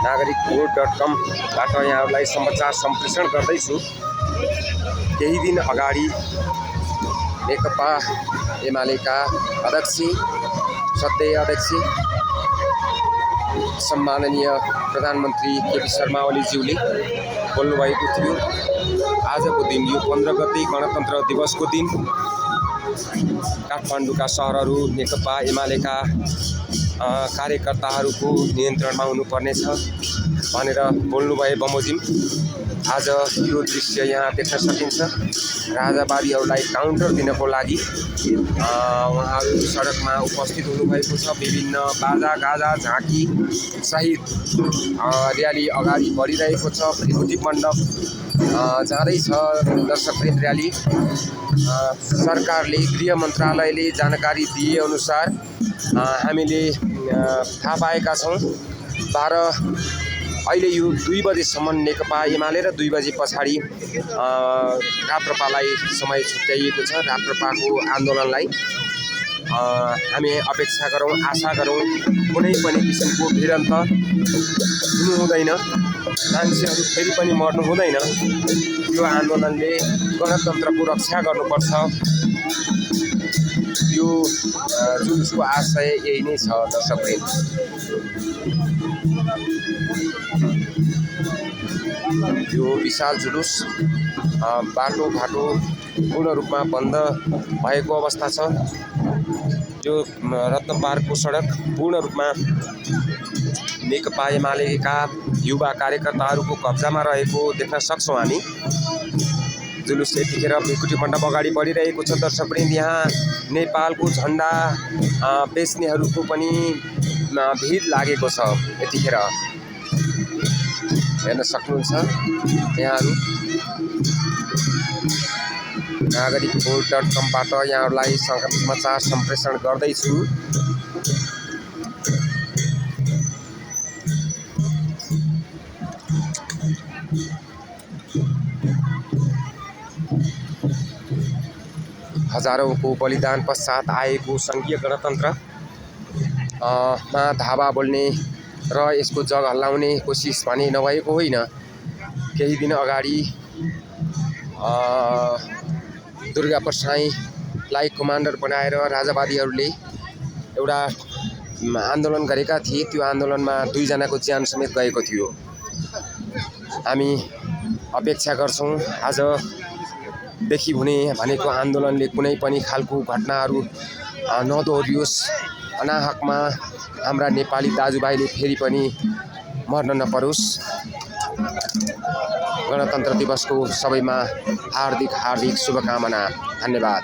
नागरिकभोट.com बाट यहाँहरूलाई समाचार सम्प्रेषण गर्दैछु। केही दिन अगाडि नेकपा एमालेका अध्यक्ष सधैँ अध्यक्ष सम्माननीय प्रधानमन्त्री केपी शर्मा ओलीज्यूले बोल्नुभएको थियो। आजको दिन यो 15 गते गणतन्त्र दिवसको दिन काठमाडौँका सहरहरू नेकपा एमालेका कार्यकर्ताहरूको नियन्त्रणमा हुनुपर्नेछ भनेर बोल्नुभए बमोजिम आज यो दृश्य यहाँ देख्न सकिन्छ। राजावादीहरूलाई काउन्टर दिनको लागि उहाँहरू सडकमा उपस्थित हुनुभएको छ। विभिन्न बाजागाजा झाँकी सहित र्याली अगाडि बढिरहेको छ। भृगुटी मण्डप जाँदैछ दर्शकवृन्द र्याली। सरकारले गृह मन्त्रालयले जानकारी दिए अनुसार हामीले थाहा पाएका छौँ अहिले यो 2 बजेसम्म नेकपा एमाले र 2 बजे पछाडि राप्रपालाई समय छुट्याइएको छ। राप्रपाको आन्दोलनलाई हामी अपेक्षा गरौँ, आशा गरौँ। कुनै पनि किसिमको भिडन्त हुनु हुँदैन, मान्छेहरू फेरि पनि मर्नु हुँदैन। यो आन्दोलनले गणतन्त्रको रक्षा गर्नुपर्छ। यो जुलुसको आशय यही नै छ दर्शकवृन्द। यो विशाल जुलुस बाटोघाटो पूर्ण रूपमा बन्द भएको अवस्था छ। यो रत्न पार्कको सडक पूर्ण रूपमा नेकपा एमालेका युवा कार्यकर्ताहरूको कब्जामा रहेको देख्न सक्छौँ हामी। जुलुस यतिखेर भृगुटी मण्डप अगाडि बढिरहेको छ दर्शकवृन्द। यहाँ नेपालको झन्डा बेच्नेहरूको पनि भिड लागेको छ। यतिखेर हेर्न सक्नुहुन्छ यहाँहरू। नागरिकभोट.com बाट यहाँहरूलाई समाचार सम्प्रेषण गर्दैछु। हजारौंको बलिदान पश्चात आएको सङ्घीय गणतन्त्रमा धावा बोल्ने र यसको जग हल्लाउने कोसिस भने नभएको होइन। केही दिन अगाडि दुर्गा परसाईलाई कमान्डर बनाएर राजावादीहरूले एउटा आन्दोलन गरेका थिए। त्यो आन्दोलनमा 2 जनाको ज्यान समेत गएको थियो। हामी अपेक्षा गर्छौँ आजदेखि हुने भनेको आन्दोलनले कुनै पनि खालको घटनाहरू नदोहोरियोस्। अनाहकमा हाम्रा नेपाली दाजुभाइले फेरि पनि मर्न नपरोस्। गणतन्त्र दिवसको सबैमा हार्दिक शुभकामना। धन्यवाद।